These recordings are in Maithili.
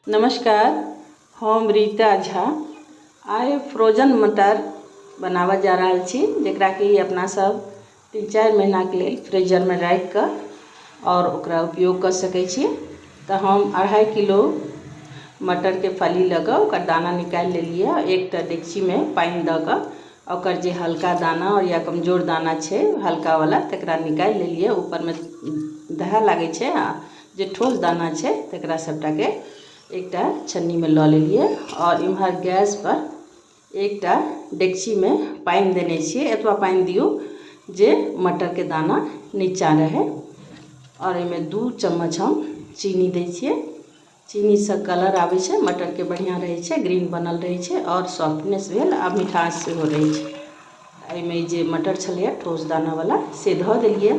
नमस्कार, हम रीता झा। आइ फ्रोजन मटर बनाबऽ जा रहल छी, जकरा कि अपना सब 3-4 महीनाके लेल फ्रीजरमे राखि कऽ आओर ओकरा उपयोग कऽ सकै छी। तऽ हम 2.5 किलो मटरके फली लऽ कऽ ओकर दाना निकालि लेलियै। एकटा डेकचीमे पानि दऽ कऽ ओकर जे हल्का दाना या कमजोर दाना छै, हल्कावला, तकरा निकालि लेलियै। ऊपरमे दहा लागै छै आ जे ठोस दाना छै, तकरा सबटाके एकटा छन्नीमे लऽ लेलियै। आओर इम्हर गैसपर एकटा डेकचीमे पानि देने छियै। एतबा पानि दियौ जे मटरके दाना नीचाँ रहै। आओर एहिमे 2 चम्मच हम चीनी दै छियै। चीनीसँ कलर आबै छै मटरके, बढ़िआँ रहै छै, ग्रीन बनल रहै छै आओर सॉफ्टनेस भेल आ मिठास सेहो रहै छै। एहिमे जे मटर छलैए ठोस दानावला, से धऽ देलियै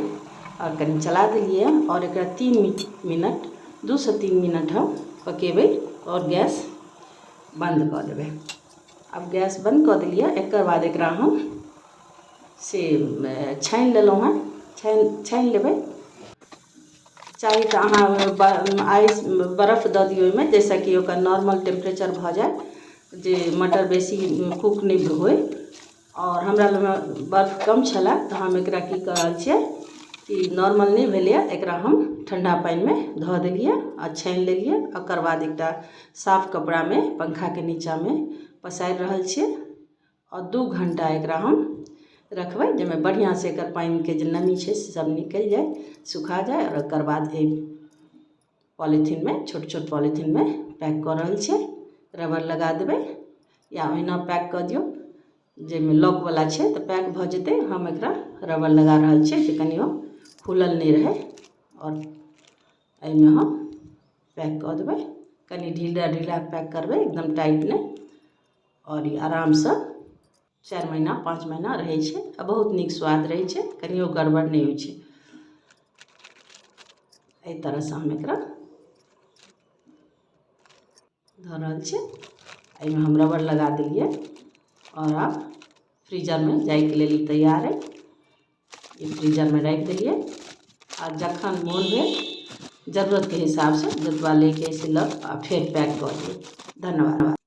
आओर कनि चला देलियै। आओर एकरा 3 मिनट, 2सँ 3 मिनट हम पकेबै आओर गैस बन्द कऽ देबै। आब गैस बन्द कऽ देलियै। एकर बाद एकरा हम से छानि लेलहुँ हँ। छानि छानि लेबै। चाही तऽ अहाँ आइस, बरफ दऽ दियौ ओहिमे, जाहिसँ कि ओकर नॉर्मल टेम्परेचर भऽ जाय, जे मटर बेसी कुक नहि होय। आओर हमरा लगमे बर्फ कम छलए, तऽ हम एकरा की कऽ रहल छियै कि नॉर्मल नहि भेलैए, एकरा हम ठण्डा पानिमे धऽ देलियै आ छानि लेलियै। ओकर बाद एकटा साफ कपड़ामे पंखाके नीचाँमे पसारि रहल छियै आओर 2 घण्टा एकरा हम रखबै, जाहिमे बढ़िआँसँ एकर पानिके जे नमी छै से सब निकलि जाय, सुखा जाय। आओर ओकर बाद एहि पॉलिथीनमे, छोट छोट पॉलिथीनमे पैक कऽ रहल छियै। रबर लगा देबै या ओहिना पैक कऽ दियौ। जाहिमे लॉकवला छै तऽ पैक भऽ जेतै। हम एकरा रबर लगा रहल छियै जे कनि ओ खुलल नहि रहै। आओर एहिमे हम पैक कऽ देबै। कनि ढीला ढीला पैक करबै, एकदम टाइट नहि। आओर ई आरामसँ 4 महीना, 5 महीना रहै छै आ बहुत नीक स्वाद रहै छै, कनियो गड़बड़ नहि होइ छै। एहि तरहसँ हम एकरा धऽ रहल छियै। एहिमे हम रबड़ लगा देलियै आओर आब फ्रीजरमे जाइके लेल ई तैयार अइ। ई फ्रीजरमे राखि देलियै आ जखन मोन भेल, जरूरतके हिसाबसँ जतबा लैके अइ से लऽ आ फेर पैक कऽ दियौ। धन्यवाद।